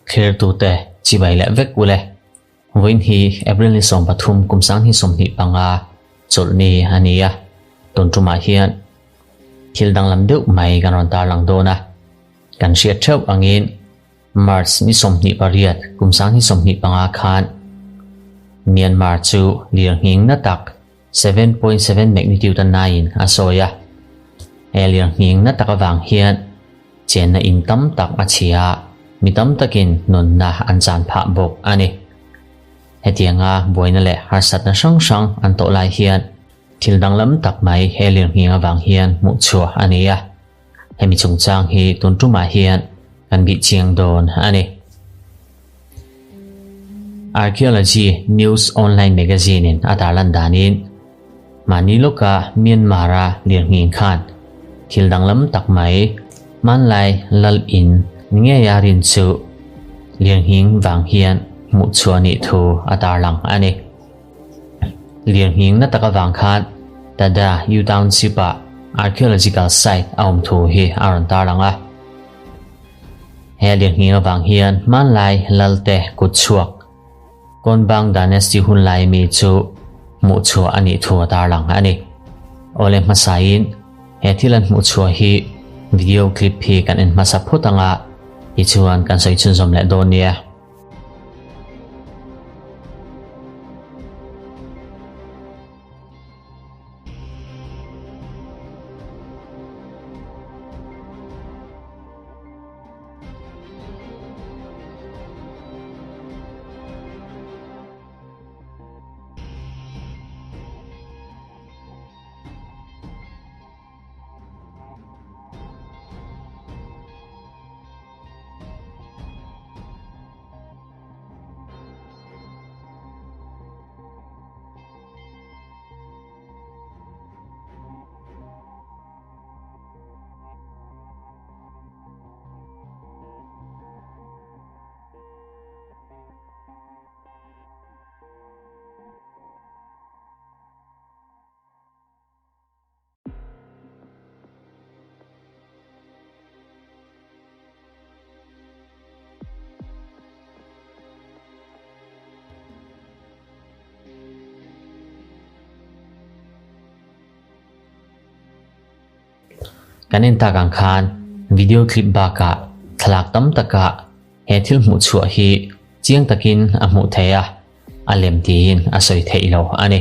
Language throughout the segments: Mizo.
Thlertute chibai leh vek ule. Vawiin hi April ni 13 kum 2025 chawlhni a ni a, tun tumah hian thil danglam deuh mai kan rawn tarlang dawn a. Kan hriat theuh angin March ni 28 kum 2025 khan Myanmar chu lirnghing na tak 7.7 magnitude a naiin a sawi a. He lirnghing na tak avang hian chenna in tam tak a chhia a, mi tam takin nunna an chan phah bawk a ni. Hetianga buaina leh harsatna hrang hrang an tawh lai hian thil danglam tak mai he lirnghing avang hian hmuh chhuah a ni a. Hemi chungchang hi tun tumah hian kan bih chiang dawn a ni. Archaeology News Online Magazine-in a tarlan danin, mahni lawka Myanmar-a lirnghing khan thil danglam tak mai hmanlai lal in ni ngeia rin chu lirnghing vang hian hmuh chhuah nih thu a tarlang a ni. Lirnghing na tak avang khan Tada U Township-ah archaeological site a awm thu hi a rawn tarlang a. He lirnghing avang hian hmanlai lalte kut chhuak Konbang Dynasty hunlai mi chu hmuh chhuah a nih thu a tarlang a ni. Awle hmasain he thil an hmuh chhuah hi video clip hi kan en hmasa phawt anga tichuan kan sawi chhunzawm leh dawn nia. Kan en tak ang khan video clip bakah thlalak tam takah he thil hmuh chhuah hi chiang takin a hmuh theih a, a lem tiin a sawi theih lo a ni.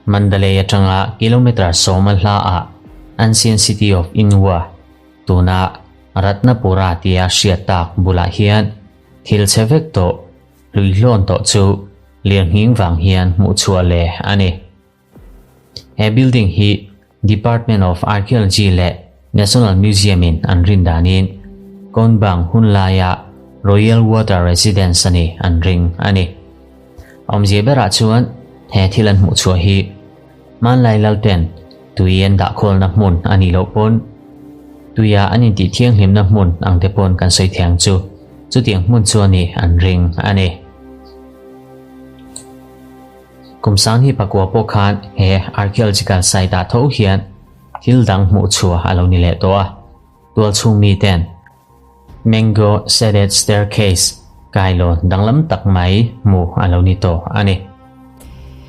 Mandalay atanga kilometre sawma hlaah Ancient City of Inwa, tuna Ratnapura tia hriat tak bulah hian thil chhe vek tawh hlui hlawn tawh chu lirnghing vang hian hmuh chhuah leh a ni. He building hi Department of Archaeology leh National Museum in an rin danin Konbang hun laia Royal Water Residence a ni an ring a ni. Awmzia berah chuan he thil an hmuh chhuah hi hmanlai lalten tui an dahkhawlna hmun a nih loh pawn tuia an intih thianghlimna hmun ang te pawn kan sawi thiang chu chutiang hmun chu a ni an ring a ni. Kum sang hi pakua pawh khan he archaeological site ah tho hian thil dang hmuh chhuah a lo ni leh tawh a, tualchhung mi ten Mango Shaded Staircase kailawn danglam tak mai hmuh a lo ni tawh a ni.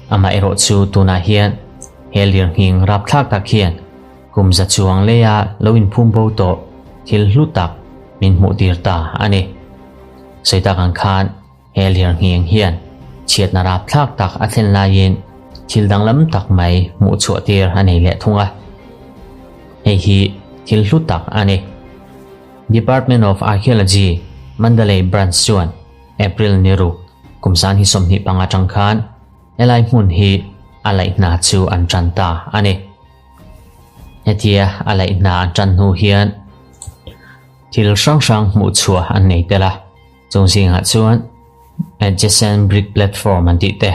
Amaherawh chu tunah hian he lirnghing rapthlak tak hian kum za chuang leia lo inphum bo tawh thil hlu tak min hmuh tir ta a ni. Sawi tak ang khan He lirnghing hian chhiatna rapthlak tak a thlen laiin thil danglam tak mai hmuh chhuah tir a nei leh thung a. Hei hi thil hlu tak a ni. Department of Archaeology, Mandalay Branch chuan April ni ruk kum san hi 25 atang khan helai hmun hi a laih hna chu an tan ta a ni. Hetia a laih hna an tan hnu hian thil hrang hrang hmuh chhuah an nei tel a. Chung zingah chuan adjacent brick platform an tih te,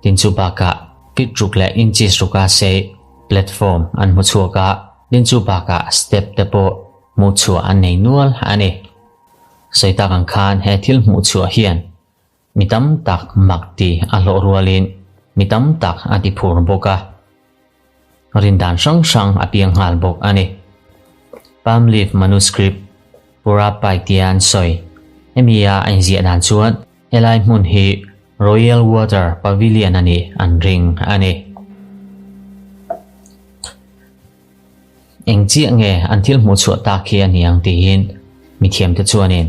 tin chu bakah feet ruk leh inches ruka sei platform an hmu chhuak a, tin chu bakah step te pawh hmuh chhuah an nei nual a ni. Sawi tak ang khan he thil hmuh chhuah hian mi tam tak mak ti a hlawh rualin mi tam tak a ti phur bawk a, rin dan hrang hrang a piang nghal bawk a ni. Palm leaf manuscript, Pura Pai tia an sawi. Hemi a a inziah dan chuan helai hmun hi Royal Water Pavilion a nih an ring a ni. Eng chiah nge an thil hmuh chhuah tak hi a ni ang tiin mithiamte chuanin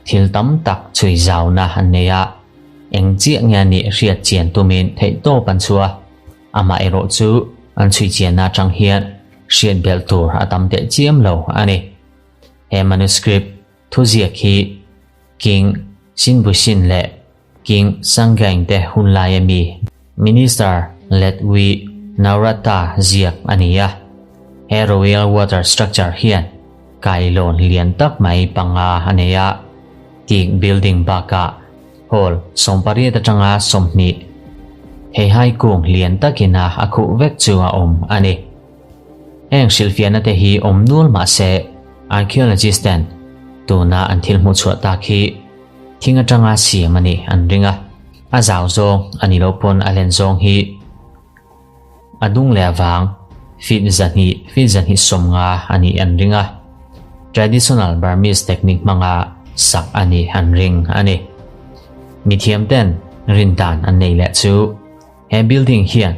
thil tam tak chhui zauna an nei a, eng chiah nge a nih hriat chian tumin theihtawp an chhuah a. Amah erawh chu an chhui chianna atang hian hriat belh tur a tam teh chiam lo a ni. He manuscript thuziak hi King Sinbushin leh King Sangaing te hun laia mi Minister Letwi Naurata ziak a ni a. He Royal Water Structure hian kailawn lian tak mai panga a nei a, teak building bakah Hall 18 atanga 20 heihai kung lian takin a a khuh vek chu a awm a ni. Heng hrilhfiahna te hi awm nual mah se archaeologist ten tuna an thil hmuh chhuah tak hi thing atanga siam a nih an ring a, a zau zawng a ni lo pawn a len zawng hi A dung leh avang feet 200, feet 250 a nih an ring a, traditional Burmese technique hmanga sak a nih an ring a ni. Mithiam ten rin dan an nei leh chu he building hian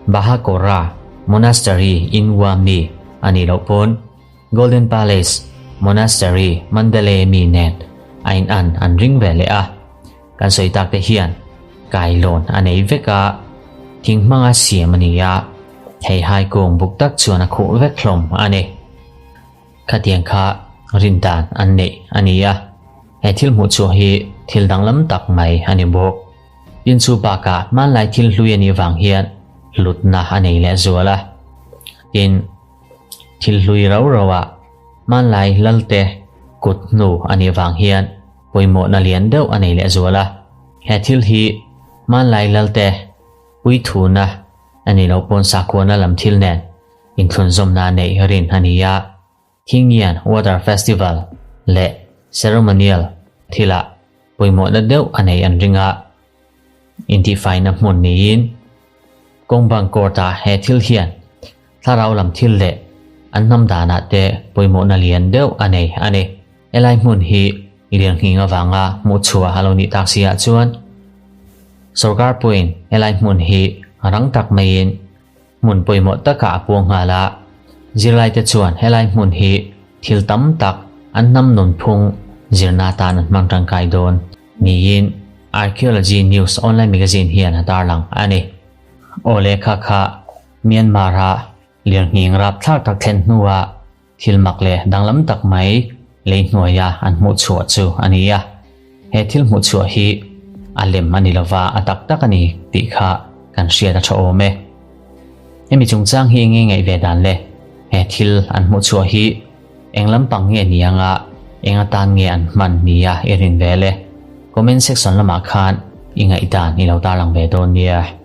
Bahakora Monastery in Wami a nih loh pawn Golden Palace Monastery Mandalay mi nen a inan an ring ve leh a. Kan sawi tak te hian kailawn a nei vek a, thing hmanga siam a ni a, hei hai kung buk tak chuan a khuh vek hlawm a ni. Khatiang kha rin dan an neih a ni a, he thil hmuh chhuah hi thil danglam tak mai a ni bawk. Tin chu bakah hmanlai thil hlui a nih vang hian hlutna a nei leh zual a. Tin. Thil hlui rau rau ah hmanlai lalte kut hnu a nih vang hian pawimawhna lian deuh a nei leh zual a. He thil hi hmanlai lalte puithuna a nih loh pawn sakhuana lam thil nen inthlunzawmna a neih rin a ni a. Thingian Water Festival leh Ceremonial thilah pawimawhna deuh a nei an ring a. Intihfaina hmun niin Kawngbang Court-ah he thil hian thlarau lam thil leh an hnam danah te pawimawhna lian deuh a nei a ni. Helai hmun hi lianghing avanga hmuh chhuah a lo nih tak si ah chuan sorkar pawhin helai hmun hi rang tak maiin hmun pawimawh takah a puang nghal a, zirlaite chuan helai hmun hi thil tam tak an hnam nunphung zirna atan an hmang tangkai dawn niin Archaeology News online magazine hian a tarlang a ni. Aw lehkha kha Myanmar-a lirnghing rapthlak tak thlen hnuah Thil mak leh danglam tak mai lei hnuaia an hmuh chhuah chu a ni a, he thil hmuh chhuah hi a lem a ni lova a tak tak a ni tih kha kan hriat a tha awm e. Hemi chungchang hi enge ngaih ve dan le? He thil an hmuh chhuah hi eng lampang nge ni anga eng atan nge an hman nia i rin ve le? Comment section lamah khan i ngaihdan i lo tarlang ve dawn nia.